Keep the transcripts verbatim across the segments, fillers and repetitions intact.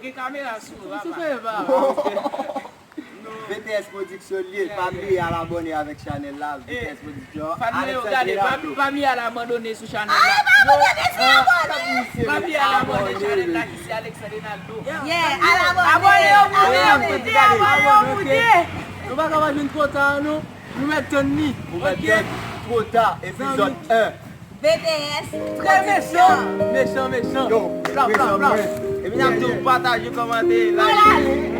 Gen kamera sou ou, papa. Sou kè, papa. V T S Production l ye. Pa bliye al abòne avèk chanèl la, V T S Production. Fan mwen yo, gade, pa, pa bliye al abòne sou chanèl la. Pa bliye al abòne chanèl la ki se Alexandre Naldo. Yeah, al abòne. Abòne yo, moute, moute, abòne yo, moute. Nou pa ka pa jwenn twò ta, non. Nou mèt tann li. Nou mèt tann twò ta, epizòd en. V T S Production. Mechan, mechan. Yo, plap, plap, plap. Epi n ap tou pataje, kòmante, like.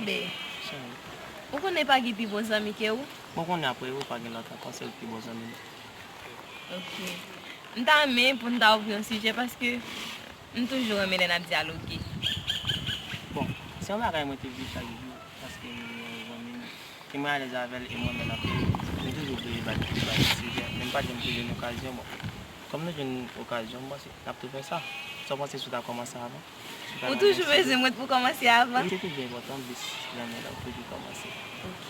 Be, ou konnen pa gen pi bon zanmi ke ou? Mwen konnen apre ou pa gen lòt ankò, se ou ki pi bon zanmi m. Ok. M ta renmen pou n ta ouvri yon sijè paske m toujou renmen lè n ap dyaloge. Bon, se yon bagay mwen te vle chak jou paske m gen yon zanmi m ke mwen alèz avè l e mwen renmen l anpil. M toujou vle ba l, ba l sijè, men m pa t janm jwenn okazyon. Bon, kòm nou jwenn okazyon, m panse n ap tou fè sa. Sa w panse si w ta kòmanse avan? Ou toujou bezwen mwen pou kòmanse avan? Wi, se toujou enpòtan, plis lè mwen la, ou toujou kòmanse. Ok.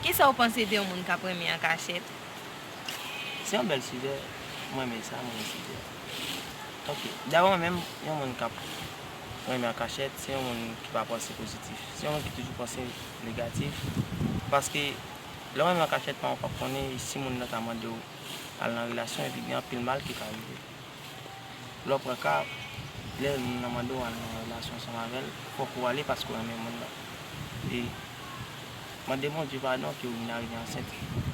Kisa w panse de yon moun k ap renmen an kachèt? Se yon bèl sijè. Mwen renmen sa, mwen renmen sijè. Ok. Daprè mwen menm, yon moun k ap renmen an kachèt, se yon moun ki pa panse pozitif. Se yon moun ki toujou panse negatif. Paske lè w renmen an kachèt, pa w p ap konnen si moun nan ta mande w al nan relasyon, epi gen anpil mal ki ka rive. Lè w pran ka, lè moun nan mande w al nan relasyon ansanm avè l, fòk ou ale paske w renmen moun nan. E mande Bondye padon ke w vin arive ansent.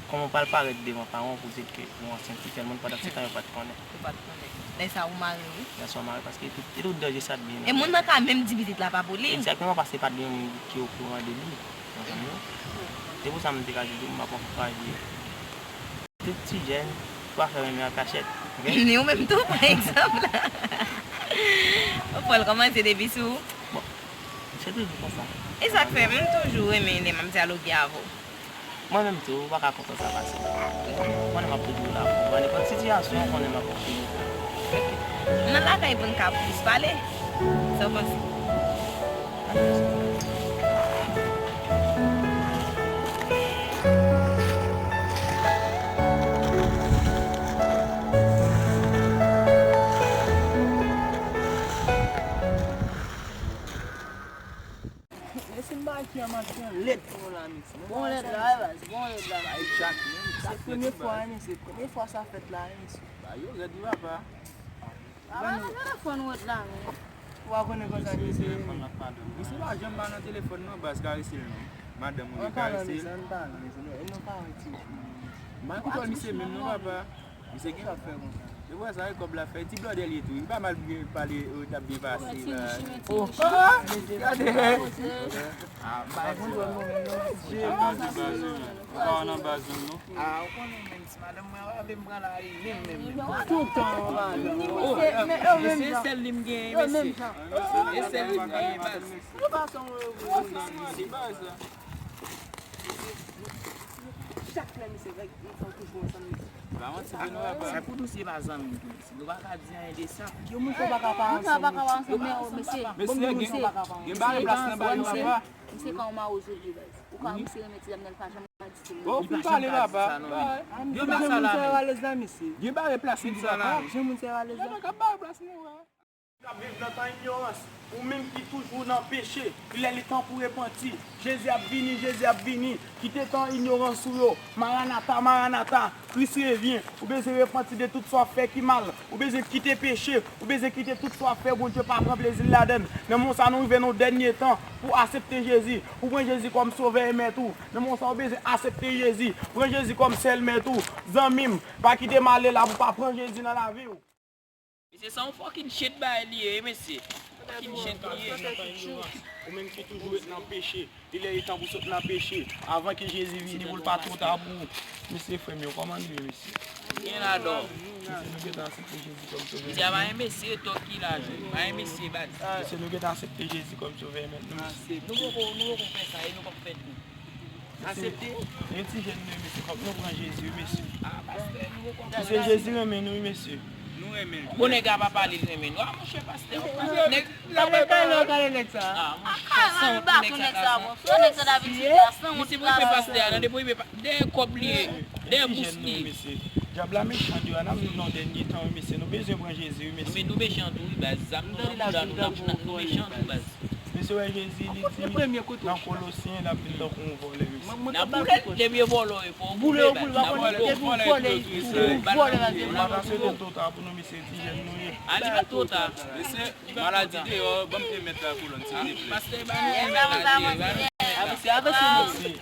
Kòman w pral parèt devan paran w pou di l ke ou ansent, ou fè l moun pandan sèt an yo pa t konnen? Yo pa t konnen. Lè sa a ou mare, wi. Lè sa a ou mare paske e tout, e tout danje sa t gen nan. E moun nan ka menm di pitit la pa pou li. Egzakteman, paske pa t gen moun ki okouran de li. Ou konprann mwen? Se pou sa m te ka di w, m ap ankouraje tout ti jèn, pa fè renmen an kachèt, ok? Ni ou menm tou, pa egzanp. Ou pral kòmanse depi sou ou. Bon, se toujou konsa. E sa k fè m toujou renmen lè m ap dyaloge avè w. Mwen menm tou, ou pa ka kontan sa pase. Ou konnen m ap toujou la pou ou. Nan nenpòt sitiyasyon, ou konnen m ap toujou la. Nan lakay pou n ka plis pale. Sa w panse? Mesye, m pa wè ki an mache an lèd pou nou la, mesye. Bon lèd la, wi, baz, bon lèd la. Bay Jack menm, se premye fwa, wi, mesye, premye fwa sa fèt la, wi, mesye. Ba yo rèd, wi, papa. Papa, se telefòn rèd la, men. Ou pa konnen konsa, mesye. Telefòn la pa dòmi. Misye pa janm pa nan telefòn, non, baz, karese l, non. Madanm ou yo karese l. An palan, mesye, an palan, mesye, nou, nou pa wè ti. M pa kontwòl misye menm, non, papa. Misye gen. Sa fè konsa. Se pou sa e kòb la fè. Ti blòdè li ye tou. Li pa mal byen pale, euh, t ap byen pase la. Oh, ah, gade. Ah, m pa konn wè non, non. Ou pa wè nan baz ou, ou pa wè nan baz ou, non. Ah, ou konnen menm si madanm mwen ap vle m pran la, wi, menm, menm, menm. Toutan, madanm. Oh, e sèl li m genyen, mesye. E sèl li m genyen, baz. Ou pa son. Chak lè misye vèk, nou fè toujou ansanm, misye. Pa manti vre non, papa. Sa pou nou se pa zanmi m tou, mesye. Nou pa ka di anyen de sa. Yon moun sa pa ka pa ansanm, mesye. Mesye, gen, gen bare plas nan ba yo, papa. Misye ka yon mawozo vye, baz. Ou ka, misye renmen ti dam nan, li pa janm ka di se li. Bon, ou fin pale, papa. Gen bare plas nan ba yo, papa. Jan moun sa yo alèz la, misye. Gen bare plas nan ba yo. Yo pa ka bare plas nan ba yo. K ap viv nan tan inyorans, ou menm ki toujou nan peche, lè li tan pou repanti. Jezi ap vini, Jezi ap vini. Kite tan inyorans ou yo. Maranata, Maranata, Kris revyen. Ou bezwen repanti de tout sa w ap fè ki mal. Ou bezwen kite peche. Ou bezwen kite tout sa w ap fè Bondye pa pran plezi l ladan l. Nan moman sa, nou rive nan dènye tan pou aksepte Jezi. Pou pran Jezi kòm Sovè e Mèt ou. Nan moman sa, ou bezwen aksepte Jezi. Pran Jezi kòm sèl Mèt ou. Zanmi m, pa kite m ale la pou pa pran Jezi nan lavi w. Mesye, se yon fucking shit bagay li ye, mesye. Fucking shit li ye. Ou menm ki toujou ret nan peche, li lè li tan pou sot nan peche, avan ke Jezi vini pou l pa twò ta pou ou. Mesye, frè m yo, kòman nou ye, mesye? Byen la, dò. Mesye, nou gentan aksepte Jezi kòm Sovè. Mesye, a pa yon mesye, tòk ki la jwe. Pa yon mesye, baz. Mesye, nou gentan aksepte Jezi kòm Sovè e Mèt nou, mesye. Nou poko, nou poko fè sa, e nou pap fè tou. Aksepte. Gen ti jèn nou, mesye, fòk nou pran Jezi, wi, mesye. Ah, pastè, nou poko. Mesye, Jezi renmen nou, wi, mesye. Nou renmen l. Bon, nèg la pa pale, l renmen nou. Ah, monchè, pastè, nèg. Gade kalè, gade nèg sa. Ah, monchè, kalè, li baton nèg sa, bon. Fò nèg sa ta vin sou plas lan, mesye, pou pastè a, tande, pou dèyè kòb li ye, dèyè bous li. Mesye, dyab la mechan, dyab la nan dènye tan, wi, mesye. Nou bezwen pran Jezi, wi, mesye. Men nou mechan tou, wi, baz. Zam nou nan bouda nou, n ap, n ap, nou mechan tou, baz. Mesye, wè Jezi, li di nan Kolosyen, l ap vin tankou yon vòlè, mesye. N ap boule l, depi e vòlè w ye, fò w boule, baz. N ap boule w. Vòlè, vòlè, vòlè, vòlè. Li pa ta sou twò ta pou nou, mesye, ti jèn nou ye. A, li pa twò ta. Mesye, maladi deyò, ban m te mèt la kolòn, silvouplè. Pastè, ba nou yon maladi, ba nou. Mesye,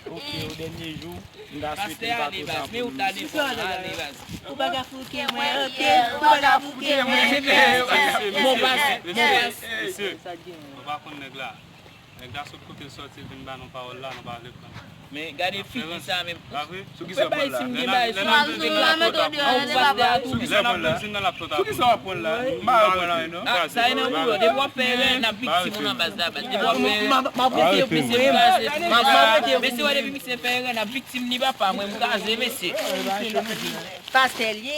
ok, o dènye jou, m ta swete l pa twò ta pou nou, mesye. Ale, baz. Ou pa ka fouke mwen, ok? Ou pa ka fouke mwen. Mesye, mesye, mesye, mesye, mesye, nou pa konn nèg la. Nèg la sot kote l sòti, l vin ba nou pawòl la, nou pa vle pran. Men gade figi sa menm. Pa vre? Sou ki sa w pran la? Lè n ap, lè n ap vin nan l ap twò ta pou nou. Lè n ap vin nan l ap twò ta pou nou. Sou ki sa w ap pran la? M pa wè w pran la, non. Ah, sa e nan ou yo. Depi w ap fè erè, n ap viktim ou nan baz la, baz. Depi w ap fè erè. M ap rete pou mwen. Mesye, wè depi misye fè erè, n ap viktim li, papa. Mwen, m kraze, mesye. Pastè l ye.